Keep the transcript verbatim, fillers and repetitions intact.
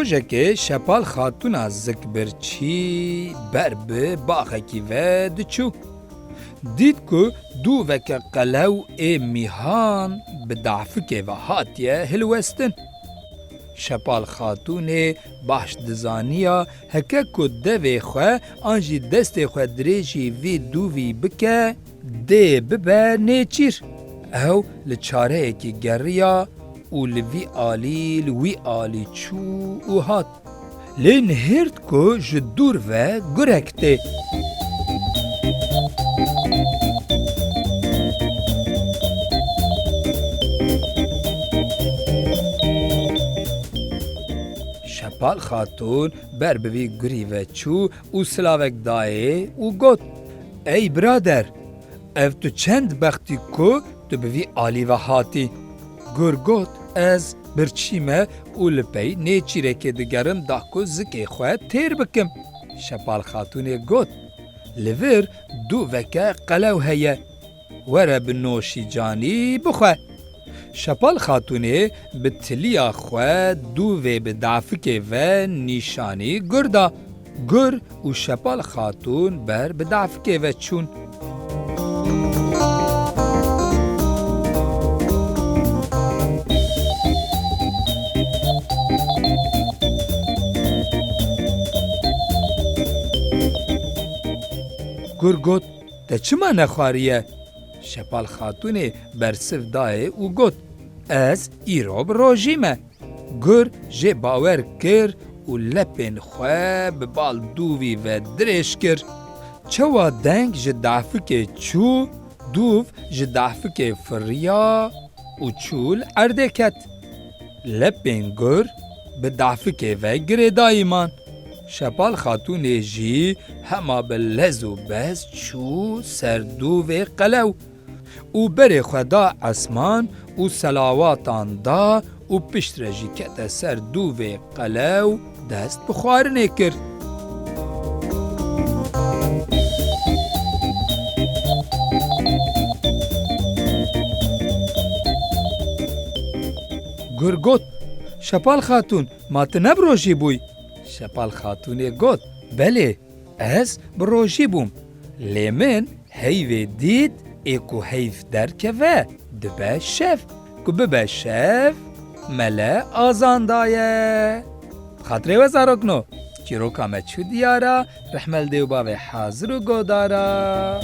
Rojekê Şepal Xatûna zikbirçî ber bi baxekî ve diçû. Dît ku dûveke qelew ê mîhan bi dafikê ve hatiye hilwestin. Şepal Xatûnê baş dizaniya heke ku devê xwe an jî destê xwe dirêjî vî dûvî bike, dê bibe nêçîr. Ew li çareyekî geriya û li vî alî, li wî alî çû û hat. Lê nihêrt ku ji dûr ve gurek tê. Şepal Xatûn ber bi vî gurî ve çû û silavek dayê û got, "Ey birader, ev tu çend bextî ku tu bi vî alî ve hatî." Gur got, "Ez birçî me û li pey nêçîrekê digerim da ku zikê xwe têr bikim." Şepal Xatûnê got, "Li vir dûveke qelew heye. Were bi noşî canî bixwe." Şepal Xatûnê bi tiliya xwe dûvê bi dafikê ve nîşanî gur da. Gur û Şepal Xatûn ber bi dafikê ve çûn. Gur got, "Te çima nexwariye?" Şepal Xatûnê bersiv dayê û got, "Ez îro bi rojî me." Gur jê bawer kir û lepên xwe bi bal dûvî ve dirêj kir. Çawa deng ji dafikê çû, dûv ji dafikê firiya û çû li erdê ket. Lepên gur bi dafikê ve girêdayî man. Şepal Xatûnê jî hema bi lez û bez çû ser dûvê qelew û berê xwe da esman û selawatan da û piştre jî kete ser dûvê qelew, dest bi xwarinê kir. Gur got, "Şepal Xatûn, ma tu ne bi rojî bûyî?" Şepal Xatûnê got, "Belê, ez bi rojî bûm. Lê min heyvê dît, ê ku heyv derkeve, dibe şev. Ku bibe şev, mele azan daye." Bi xatirê we zarokno, çîroka me çû diyara, rehme li dê û bavê hazir û godara.